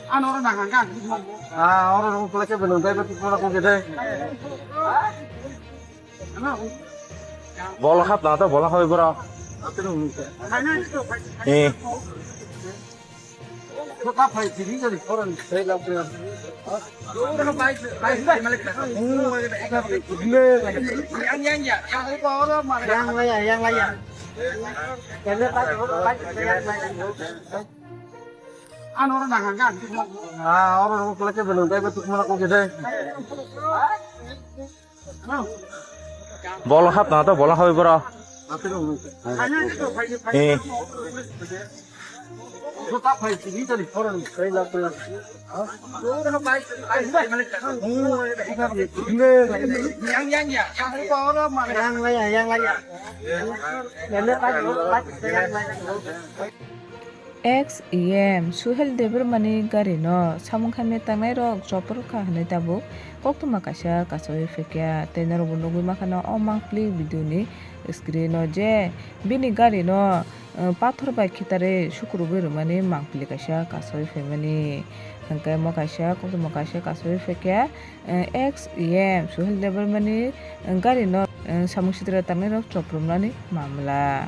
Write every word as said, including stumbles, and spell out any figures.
Ano oro nang ang kang. Ah, oro nang pula ke belum dai betul pula ko gede. Bola hap na to, bola hoi bro. Eh. Ko ta phai sini jadi orang saya lakukan. Yang, yang, ya, yang itu orang mana? Yang laya, yang laya. Yang laya, yang laya. Ano oro nang ang kang. Ah, oro nang pula ke belum dai betul pula ko gede. Bola hap na to, bola hoi bro. Eh. Yang laya, yang laya. Ex E M Suhel Debbarmani gari no samung khaimya tangnai rok chopor kha hwnwi tabuk koktwma kaisa kasawi phekya, tei norokbo nugwi mankha no o mangpili video ni screen o je bini gari no, uh, pathor bai khitarwi sukurubwi rwmani mangpili kaisa kasawi phaimani. Hwnkhe mo kaisa koktwma kaisa kasawi phekya, uh, ex E M Suhel Debbarmani, uh, gari no, uh, samung sitra tangnai rok chopor rwmani mamla.